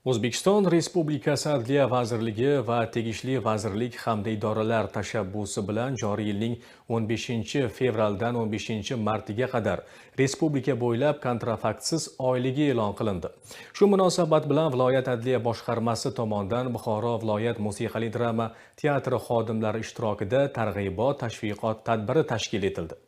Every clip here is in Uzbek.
O'zbekiston Respublikasi Adliya vazirligi va tegishli vazirlik hamda idoralar tashabbusi bilan joriy yilning 15 fevraldan 15 martiga qadar respublika bo'ylab kontrafaktsiz oyligi e'lon qilindi. Shu munosabat bilan viloyat adliya boshqarmasi tomonidan Buxoro viloyat musiqali drama teatri xodimlari ishtirokida targ'ibot tashviqot tadbiri tashkil etildi.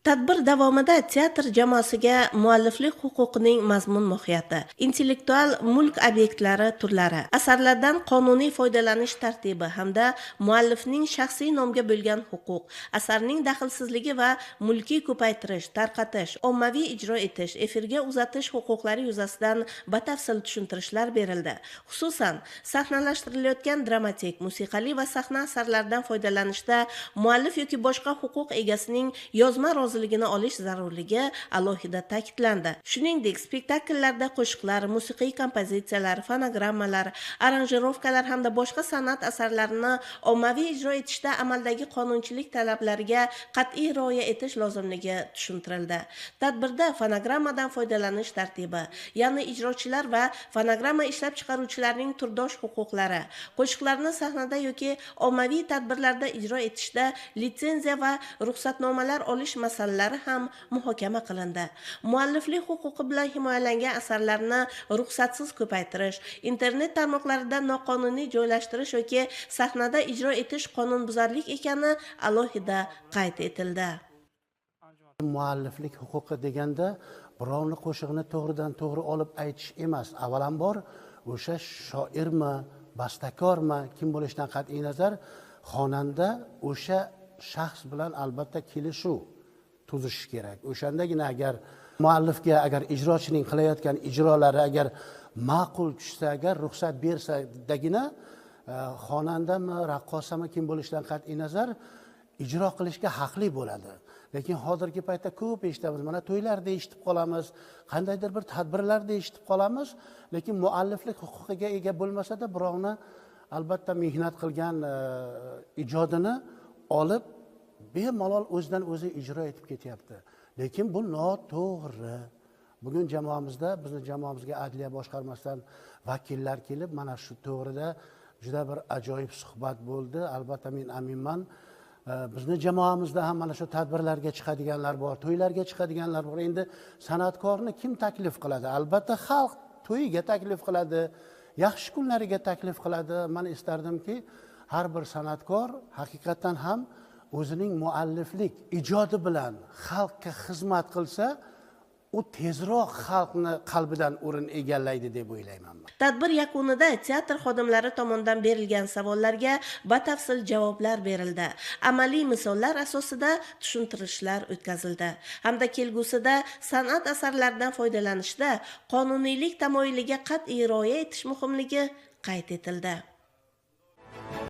Tadbir davomida teatr jamoasiga mualliflik huquqining mazmun mohiyati, intellektual mulk obyektlari turlari, asarlardan qonuniy foydalanish tartibi hamda muallifning shaxsiy nomga bo'lgan huquq, asarning daxlsizligi va mulkiy ko'paytirish, tarqatish, ommaviy ijro etish, efirga uzatish huquqlari yuzasidan batafsil tushuntirishlar berildi. Xususan, sahnalashtirilayotgan dramatik, musiqali va sahna asarlaridan foydalanishda muallif yoki boshqa huquq egasining yozma roziligini olish zarurligi alohida ta'kidlandi. Shuningdek, spektakllarda qo'shiqlar, musiqiy kompozitsiyalar, fonogrammalar, aranjirovkalar hamda boshqa san'at asarlarini ommaviy ijro etishda amaldagi qonunchilik talablariga qat'iy rioya etish lozimligi tushuntirildi. Tadbirda fonogrammadan foydalanish tartibi, ya'ni ijrochilar va fonogramma ishlab chiqaruvchilarning turdosh huquqlari, qo'shiqlarni sahnada yoki ommaviy tadbirlarda ijro etishda litsenziya va ruxsatnomalar olish masalalari ham muhokama qilindi. Mualliflik huquqi bilan himoyalangan asarlarni ruxsatsiz ko'paytirish, internet tarmoqlarida noqonuniy joylashtirish yoki sahnada ijro etish qonunbuzarlik ekani alohida qayd etildi. Mualliflik huquqi deganda birovni qo'shig'ini to'g'ridan to'g'ri olib aytish emas. Avvalambor, o'sha shoirmi, bastakormi, kim bo'lishidan qat'iy nazar, xonanda o'sha shaxs bilan albatta kelishuv tuzishi kerak. O'shandagina agar muallifga, agar ijrochining qilayotgan ijrolari agar ma'qul tushsa, agar ruxsat bersadagina xonandami, raqqosami, kim bo'lishidan qat'iy nazar, ijro qilishga haqli bo'ladi. Lekin hozirgi paytda ko'p eshitamiz, mana to'ylarda eshitib qolamiz, qandaydir bir tadbirlarda eshitib qolamiz, lekin mualliflik huquqiga ega bo'lmasada, birovni albatta mehnat qilgan ijodini olib, bemalol o'zidan o'zi ijro etib ketyapti. Lekin bu noto'g'ri. Bugun jamoamizda, bizni jamoamizga adliya boshqarmasidan vakillar kelib, mana shu to'g'rida juda bir ajoyib suhbat bo'ldi. Albatta, men aminman, bizni jamoamizda ham mana shu tadbirlarga chiqadiganlar bor, to'ylarga chiqadiganlar bor. Endi san'atkorni kim taklif qiladi? Albatta, xalq to'yiga taklif qiladi, yaxshi kunlariga taklif qiladi. Man istardimki, har bir san'atkor haqiqatdan ham o'zining mualliflik ijodi bilan xalqqa xizmat qilsa, u tezroq xalqni qalbidan o'rin egallaydi deb o'ylayman man. Tadbir yakunida teatr xodimlari tomonidan berilgan savollarga batafsil javoblar berildi. Amaliy misollar asosida tushuntirishlar o'tkazildi hamda kelgusida san'at asarlaridan foydalanishda qonuniylik tamoyiliga qat'iy rioya etish muhimligi qayd etildi.